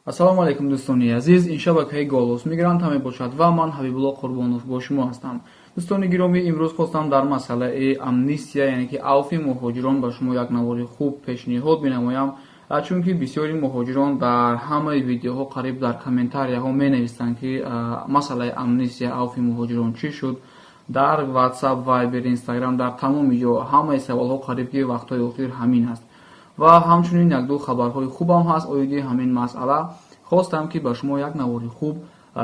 Ассалому алайкум, дӯстони азиз. Ин шабакаи «Голос мигранта» мебошад ва ман, Ҳабибулло Қурбонов, бо шумо ҳастам. Дӯстони гиромӣ, имрӯз хостам дар масъалаи амнистия, яъне ки авфи муҳоҷирон, ба шумо як навори хуб пешниҳод менамоям, чунки бисёри муҳоҷирон дар ҳамаи видеоҳо, қариб дар комментарияҳо менависанд, ки масъалаи амнистия, авфи муҳоҷирон чӣ шуд. Дар WhatsApp, Viber, Instagram, дар тамоми ҷо ҳамаи саволҳо қариб ки вақтҳои охир ҳамин аст. Ва ҳамчунин якду хабарҳои хубам ҳаст оиди ҳамин масъала. Хостам, ки ба шумо як навори хуб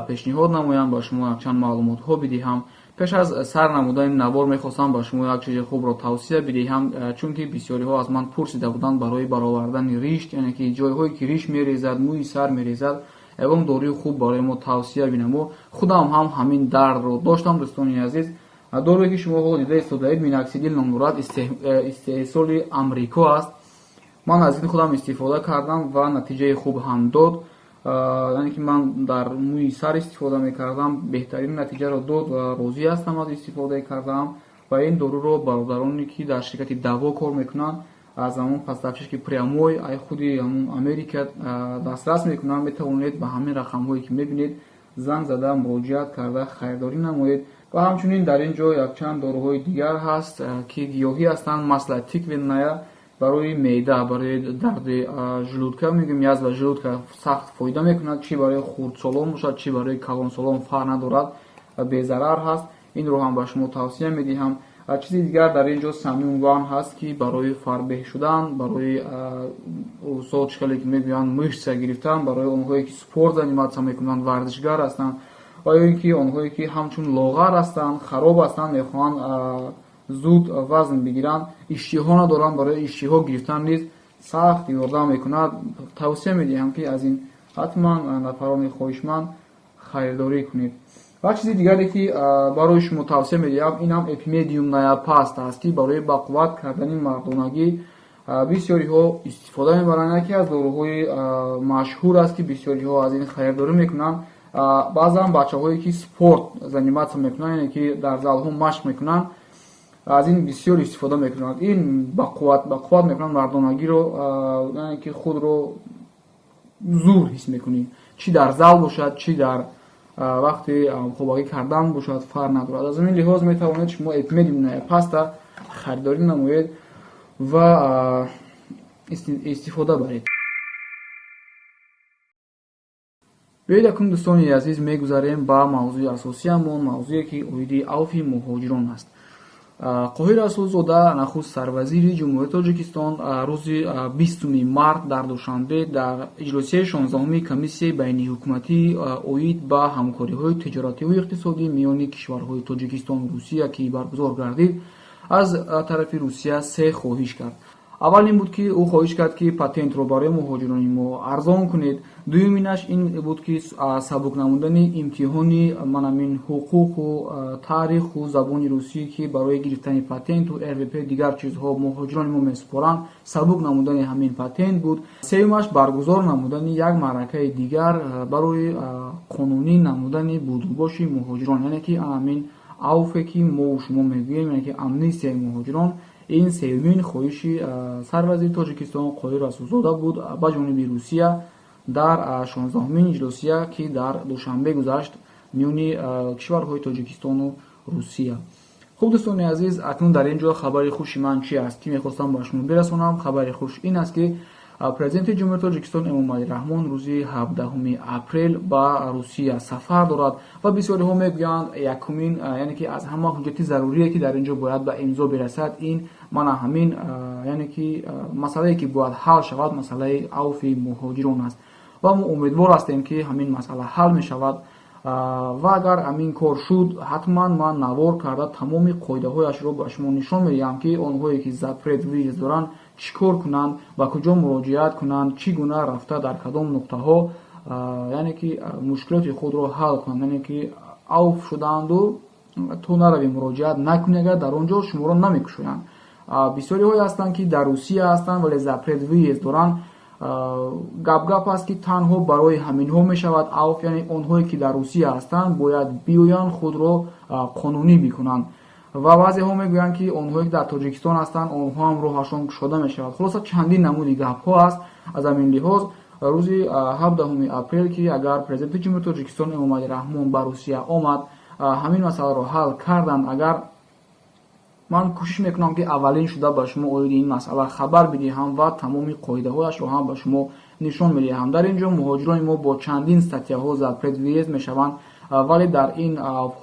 пешниҳод намоям, ба шумо якчанд маълумотҳо бидиҳам. Пеш аз сар намудани навор мехостам ба шумо як чизи хубро тавсия бидиҳам, чунки бисёриҳо аз ман пурсида буданд: барои баровардани ришт, яъне ки ҷойҳое ки риш мерезад, мӯи сар мерезад, ягон доруи хуб барои мо тавсия бинамо. Худам ҳам ҳамин дардро доштам, дӯстони азиз. Доруе ки шумо ҳоло дида истодаед, миноксидил ном дорад, истеҳсоли Амрико аст. Ман аз ин худам истифода кардам ва натиҷаи хуб ҳам дод. Яъне ки ман дар мӯи сар истифода мекардам, беҳтарин натиҷаро дод ва розӣ ҳастам аз истифодаи кардаам. Ва ин доруро бародароне, ки дар ширкати Даво кор мекунанд, аз ҳамон поставщики прямой ай худи ҳамон Америка дастрас мекунанд. Метавонед ба ҳамин рақамҳое, ки мебинед, занг зада, муроҷиат карда, харидорӣ намоед. Ва ҳамчунин дар ин ҷо якчанд доруҳои дигар ҳаст, ки гиёҳӣ ҳастанд. Масло тыквенное барои меъда, барои дарди желудка, мегӯем язва желудка, сахт фоида мекунад. Чӣ барои хурдсолон бошад, чӣ барои калонсолон, фарқ надорад, безарар ҳаст. Инро ҳам ба шумо тавсия медиҳам. Чизи дигар, дар ин ҷо Самюн Ван ҳаст, ки барои фарбеҳ шудан, барои русо чӣ хеле ки мегӯянд, мышца гирифтан, барои онҳое ки спорт заниматься мекунанд, варзишгар ҳастанд ва ё ин ки онҳое ки ҳамчун лоғар ҳастанд, хароб ҳастанд, мехоҳанд зуд вазн бигиранд, иштиҳо надоранд, барои иштиҳо гирифтан низ сахт ёрдам мекунад. Тавсия медиҳам, ки аз ин ҳатман нафарони хоҳишманд харидорӣ кунед. Ва чизи дигаре, ки барои шумо тавсия медиҳам, инам эпимедиумная паста аст, ки барои бақувват кардани мардонагӣ бисёриҳо истифода мебаранд. Яке аз доруҳои машҳур аст, ки бисёриҳо аз ин харидорӣ мекунанд. Баъзан бачаҳое, ки спорт заниматься мекунанд, яъне ки дар залҳо машқ мекунанд, аз ин бисёр истифода мекунанд. Ин бақувват мекунанд мардонагиро, яъне ки худро зур ҳис мекунӣ, чӣ дар зал бошад, чӣ дар вақти хобагӣ кардан бошад, фарқ надорад. Аз ҳамин лиҳоз метавонед шумо эпимедиумная паста харидорӣ намоед ва истифода баред. Биёед акнун, дӯстони азиз, мегузарем ба мавзӯи асосиамон, мавзӯе ки оиди авфи муҳоҷирон аст. Қоҳир Расулзода, нахуст сарвазири Ҷумҳурии Тоҷикистон, рӯзи 20-уми март дар Душанбе дар иҷлосияи 16-уми Комиссияи байниҳукуматӣ оид ба ҳамкориҳои тиҷоративу иқтисодӣ миёни кишварҳои Тоҷикистону Русия, ки баргузор гардид, аз тарафи Русия се хоҳиш кард. Аввал ин буд, ки ӯ хоҳиш кард, ки патентро барои муҳоҷирони мо арзон кунед. Дуюминаш ин буд, ки сабук намудани имтиҳони манамин ҳуқуқу таъриху забони русӣ, ки барои гирифтани патенту РВП, дигар чизҳо муҳоҷирони мо месупоранд, сабук намудани ҳамин патент буд. Сеюмаш баргузор намудани як маъракаи дигар барои қонунӣ намудани будубоши муҳоҷирон, яъне ки ҳамин авфе, ки мову шумо мегӯем, яъне ки амнистияи муҳоҷирон. Ин сеюмин хоҳиши сарвазири Тоҷикистон Қоҳир Расулзода буд ба ҷониби Русия дар 16-умин иҷлосия, ки дар Душанбе гузашт миёни кишварҳои Тоҷикистону Русия. Хуб, дӯстони азиз, акнун дар ин ҷо хабари хуши ман чи аст, ки мехостам ба шумо бирасонам? Хабари хуш ин аст, ки Президенти Ҷумҳурии Тоҷикистон Эмомалӣ Раҳмон рӯзи 17-уми апрел ба Русия сафар дорад. Ва бисёриҳо мегӯянд, якумин, яъне ки аз ҳама ҳуҷҷати зарурие, ки дар ин ҷо бояд ба имзо бирасад, ин мана ҳамин, яъне ки масъалае, ки бояд ҳал шавад, масъалаи авфи муҳоҷирон аст. Ва мо умедвор ҳастем, ки ҳамин масъала ҳал мешавад. Ва агар ҳамин кор шуд, ҳатман ман навор карда, тамоми қоидаҳояшро ба шумо нишон медиҳам, ки онҳое, ки запрет въезд доранд, чӣ кор кунанд, ба куҷо муроҷиат кунанд, чӣ гуна рафта, дар кадом нуқтаҳо, яъне ки мушкилоти худро ҳал кунанд. Яъне ки авф шудаанду ту наравӣ, муроҷиат накунӣ, агар дар он ҷо шуморо намекушоянд. Бисёриҳое ҳастанд, ки дар Русия ҳастанд, вале запрет въезд доранд. Гап-гап аст, ки танҳо барои ҳаминҳо мешавад авф, яъне онҳое, ки дар Русия ҳастанд, бояд биёянд, худро қонунӣ бикунанд. Ва баъзеҳо мегӯянд, ки онҳое, ки дар Тоҷикистон ҳастанд, онҳо ҳам роҳашон кушода мешавад. Хулоса, чандин намуди гапҳо аст. Аз ҳамин лиҳоз Рӯзи 17 апрел, ки агар Президенти Ҷумҳурии Тоҷикистон Эмомалӣ Раҳмон ба Русия омад, ҳамин масъаларо ҳал карданд. Агар ман кӯшиш мекунам, ки аввалин шуда ба шумо оиди ин масъала хабар бидиҳам ва тамоми қоидаҳояшро ҳам ба шумо нишон медиҳам. Дар ин ҷо муҳоҷирони мо бо чандин статья ҳо запрет въезд мешаванд, вале дар ин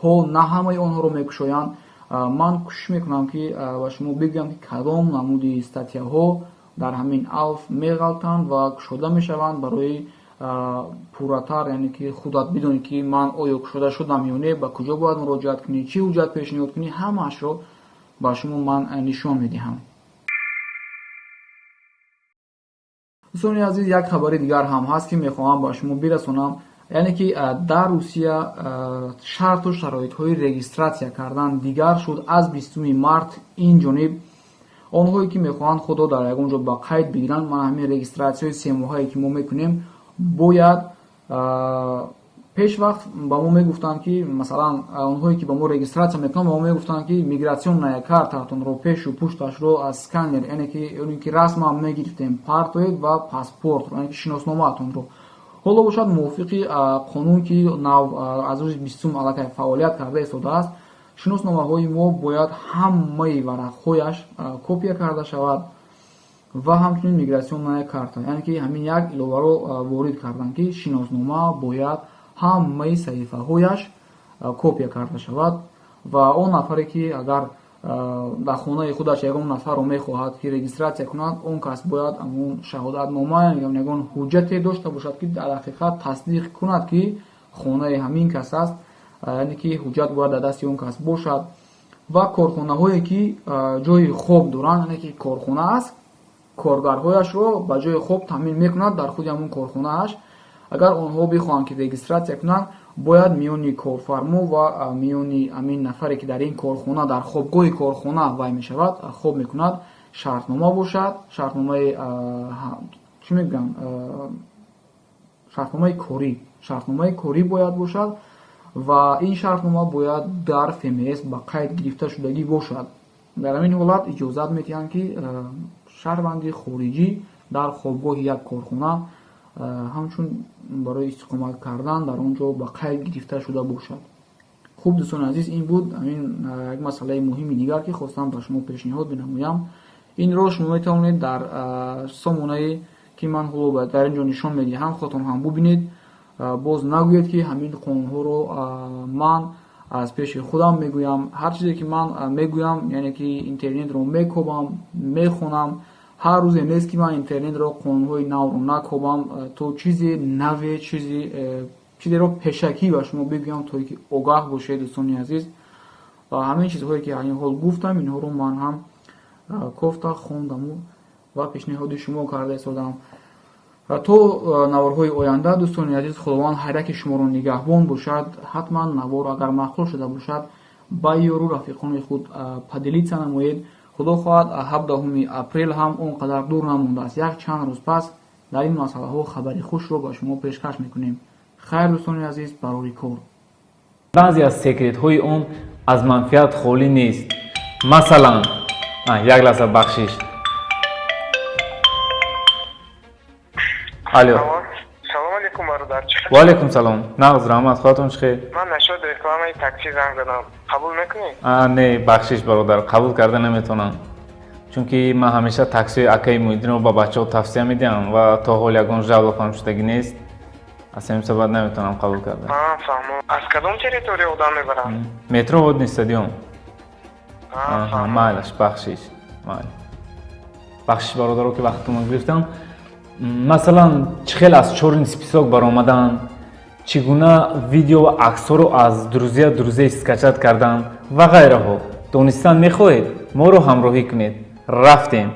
ҳол на ҳамаи онҳоро мекушоянд. Ман кӯшиш мекунам, ки ба шумо бигӯям, ки кадом намуди статья ҳо дар ҳамин авф меғалтанд ва кушода мешаванд, барои пурратар, яъне ки худат бидонӣ, ки ман оё кушода шудам ё не, ба куҷо бояд муроҷиат кунӣ, чӣ ҳуҷҷат пешниҳод кунӣ, ҳамаашро ба шумо ман нишон медиҳам. Дӯстони азиз, як хабари дигар ҳам ҳаст, ки мехоҳам ба шумо бирасонам, яъне ки дар Русия шарту шароитҳои регистрация кардан дигар шуд. Аз 20 март ин ҷониб онҳое ки мехоҳанд худро дар ягон ҷо ба қайд бигиранд, ман ҳамин регистрация ҳои семоҳае ки мо мекунем, бояд пешвақт ба мо мегуфтанд, ки масалан онҳое ки ба мо регистрация мекунанд, ба мо мегуфтанд, ки миграционная карта тонро пешу пушташро аз сканер, яъне ки расман мегирифтем, партоед ва паспортро, яъне ки шиносномаатонро. Ҳоло бошад, мувофиқи қонун, ки нав аз рӯзи 20-ум аллакай фаъолият карда истодааст, шиносномаҳои мо бояд ҳамаи варақҳояш копия карда шавад ва ҳамчунин миграционная карта, яъне ки ҳамин як иловаро ворид карданд, ки шиноснома бояд ҳамаи саҳифаҳояш копия карда шавад. Ва он нафаре ки агар дар хонаи худаш ягон нафарро мехоҳад, ки регистрация кунад, он кас бояд ҳамон шаҳодатнома, ягон ҳуҷҷате дошта бошад, ки дар ҳақиқат тасдиқ кунад, ки хонаи ҳамин кас аст, яъне ки ҳуҷҷат бояд дар дасти он кас бошад. Ва корхонаҳое ки ҷои хоб доранд, яъне ки корхона аст, коргарҳояшро ба ҷои хоб таъмин мекунад дар худи ҳамон корхонааш, агар онҳо бихоҳанд, ки регистрация кунанд, бояд миёни корфармо ва миёни ҳамин нафаре, ки дар ин корхона, дар хобгоҳи корхона вай мешавад, хоб мекунад, шартнома бошад, шартномаи чӣ мегӯянд, шартномаи корӣ, шартномаи корӣ бояд бошад ва ин шартнома бояд дар ФМС ба қайд гирифта шудагӣ бошад. Дар ҳамин ҳолат иҷозат медиҳанд, ки шаҳрванди хориҷӣ дар хобгоҳи як корхона ҳамчун барои истиқомат кардан дар он ҷо ба қайд гирифта шуда бошад. Хуб, дӯстони азиз, ин буд ҳамин як масъалаи муҳими дигар, ки хостам ба шумо пешниҳод бинамоям. Инро шумо метавонед дар сомонае, ки ман ҳоло дар ин ҷо нишон медиҳам, худатон ҳам бубинед. Боз нагӯед, ки ҳамин қонунҳоро ман аз пеши худам мегӯям. Ҳар чизе ки ман мегӯям, яъне ки интернетро мекобам, мехонам. Ҳар рӯзе нест, ки ман интернетро, қонунҳои навро накобам, то чизи наве, чизи чизеро пешакӣ ба шумо бигӯям, то ки огаҳ бошед, дӯстони азиз. Ва ҳамин чизҳое ки ҳамин ҳол гуфтам, инҳоро ман ҳам кофта хондаму ва пешниҳоди шумо карда истодам. То наворҳои оянда, дӯстони азиз, Худованд ҳар яки шуморо нигаҳбон бошад. Ҳатман навор агар маъқул шуда бошад, ба ёру рафиқони худ поделиться намоед. Худо хоҳад, 17 апрел ҳам он қадар дур намондааст. Як чанд рӯз пас дар ин масъалаҳо хабари хушро ба шумо пешкаш мекунем. Хайр, дӯстони азиз, барори кор. Баъзе аз секретҳои он аз манфиат холӣ нест. Масалан, як лаҳза, бахшиш. Алло. Салом алейкум, бародар. Ва алейкум салом. Нағз, раҳмат, худатон чӣ хел? Ман насчёт рекламаи такси занг задам. Қабул мекунӣ? Не, бахшиш, бародар, қабул карда наметавонам, чунки ман ҳамеша таксиҳои акаи Муҳиддинро ба бачаҳо тавсия медиҳам ва то ҳол ягон жалоба ҳам шудагӣ нест. Аз ҳамин сабаб наметавонам қабул карда. Фаҳмо. Аз кадом территория одам мебаранд? Метро Водный стадион. Майлаш, бахшиш, майли, бахшиш, бародаро, ки вақтатонро гирифтам. Масалан, чӣ хел аз чёрный список баромадан, чӣ гуна видео ва аксҳоро аз друзья друзей скачать кардан ва ғайраҳо. Донистан мехоҳед? Моро ҳамроҳӣ кунед. Рафтем.